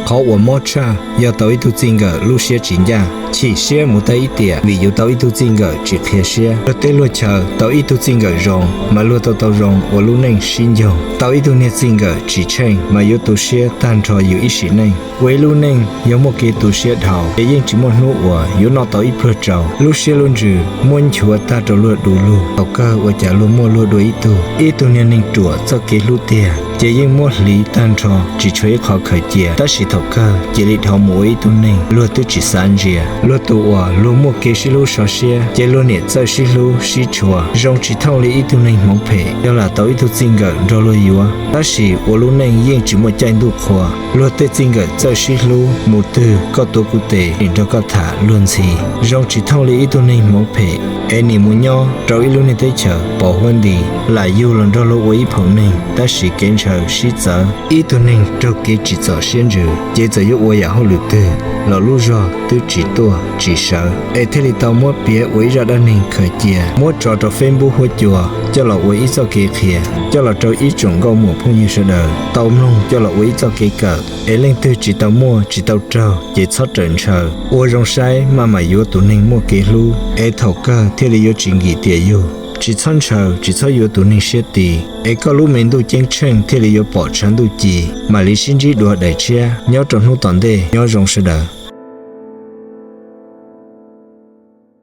Qhov uas mob tshaj yog tau ib tug txij nkawm lub siab tsis ncaj, chim siab mus tag ib tiam vim yus tau ib tug txij nkawm tsis qhia siab. Luag tej luag chaw tau ib tug txij nkawm zoo, mas luag tau tau zoo ua lub neej sib ncaug. Tau ib tug niag txij nkawm tsis tsheej, mas yuav tu siab tag nrho yus ib sim neej. Ua ib lub neej yog muaj kev tu siab dhau, ces yeej tsis muaj hnub uas yuav noj tau ib pluag tsau. Lub siab lub ntsws muab nchuav tag rau luag du lug, thaum kawg ua cas luag muaj luag dua ib tug. Ib tug niag neeg ruam txoj kev hlub tiag, ces yeej muab hliv tag nrho tsis tshuav ib qho khaws cia. Tab sis thaum kawg cia li dhau mus ua ib tug neeg luag twb tsis xav ntsia. Luag tus uas luag muaj kev sib hlub so siab, ces luag niam txawj sib hlub sib tshua. Zoo tsis thooj li ib tug neeg hmoov phem, yog lam tau ib tug txij nkawm nrog luag yuav, tab sis ua lub neej yeej tsis muaj caij ntuj qhua. Luag tej txij nkawm txawj sib hlub, mus twg koj tuav kuv tes, nim nrog koj tham luag ntxhi. Zoo tsis thooj li ib tug neeg hmoov phem, es nim mus nyob rau ib lub niag teb chaws pos huab nti, lam yug los nrog luag ua ib phaum neeg, tab sis kev ntshaw sib txawv. Ib tug neeg raug kev tsim txom siab ntsws, ces txawm yuav ua yam hauj lwm twg los lub zog twb tsis tuaj tsis sawv, es thiaj li tau muab piav ua ib zaj dab neeg khaws cia, muab tso rau Facebook huab cua coj los ua ib txoj kev qhia, coj los rau ib tsoom nkauj muam phooj ywg sawv daws tau mloog coj los ua ib txoj kev kawm. Es leej twg tsis tau muaj tsis tau raug ces txhob rawm ntshaw, ua zoo saib maj mam yuav tus neeg muaj kev hlub, es thaum kawg thiaj li yuav tsis nkim tiam yug. Tsis txhob ntshaw, tsis txhob yuav tus neeg siab ti, es koj lub me ntuj ceeb tsheej thiaj li yuav pom tshav ntuj ci. Mam li sib ntsib dua daim tshiab nyob rau hnub tom ntej, nyob zoo sawv daws.